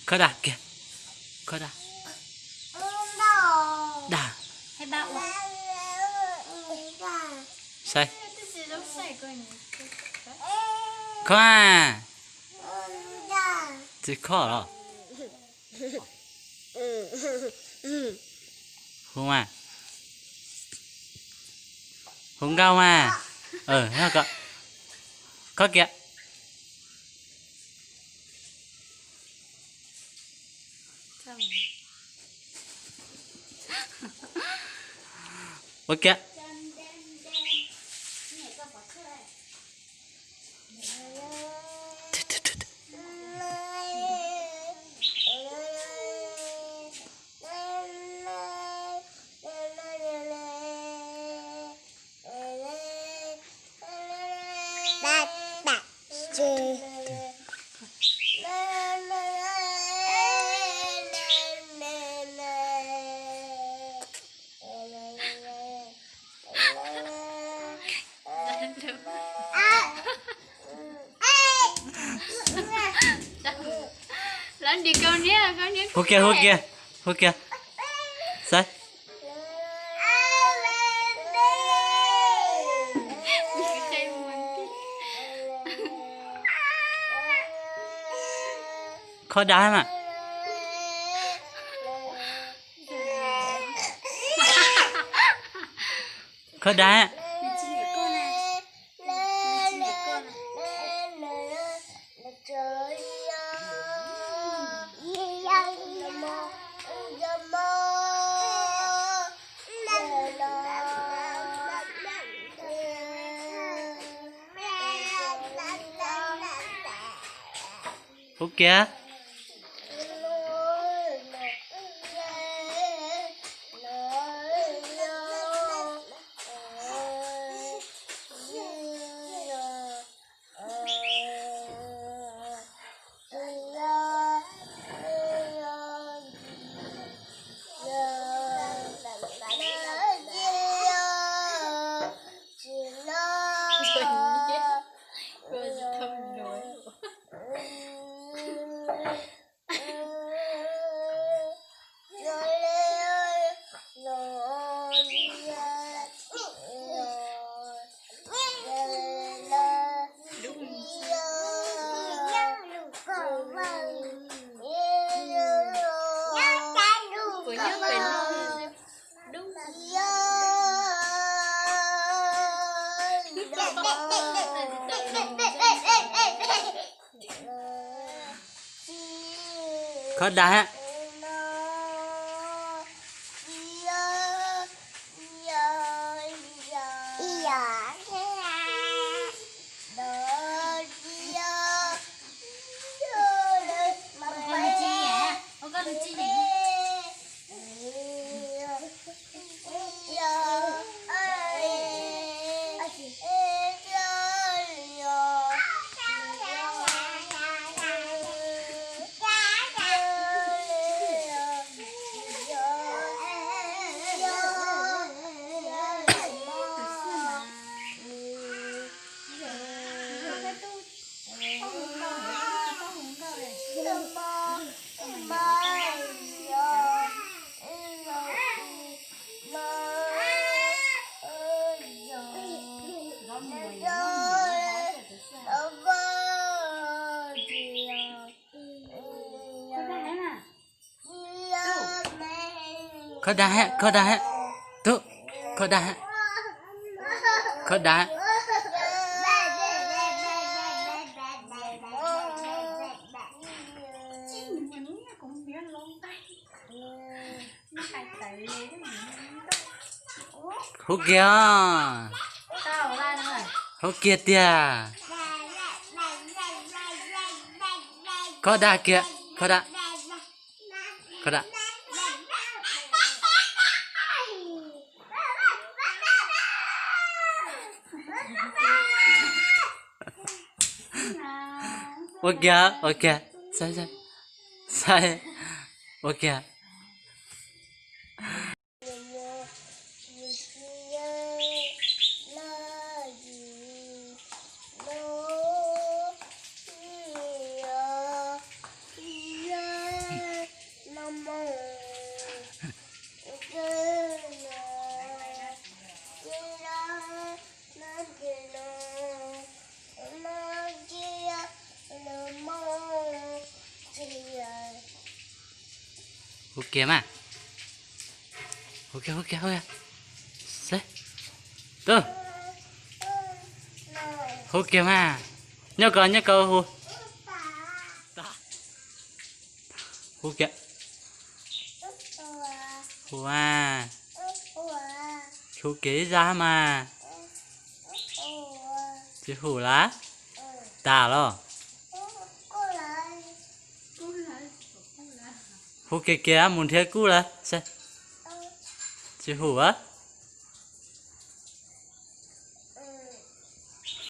Khawb dag kiag. Khawb dag. Dag. Saib. Khawb a. Tsis khawb los. Hu mas. Hu nkauj mas. Khawb kiag. Ua kiag. Hu kiag, hu kiag, hu kiag. Saib. Khawb dag mas. Khawb dag. Hu kiag. Khawb dag. Khawb dag, khawb dag, tub, khawb dag, khawb dag. Hu kiag, hu kiag tiag. Khawb dag kiag, khawb dag, khawb dag. Ua kiag, ua kiag, saib, saib, ua kiag. Hu kiag mas. Hu kiag, hu kiag, hu kiag. Seb. Tus. Hu kiag mas. Nyob ko, nyob ko hu. Hu kiag. Hu mas. Hu kiag ib zaj mas. Tsis hu lawm. Tas los. Hu kiag kiag mus nrhiav kub lawm. Tsis hu.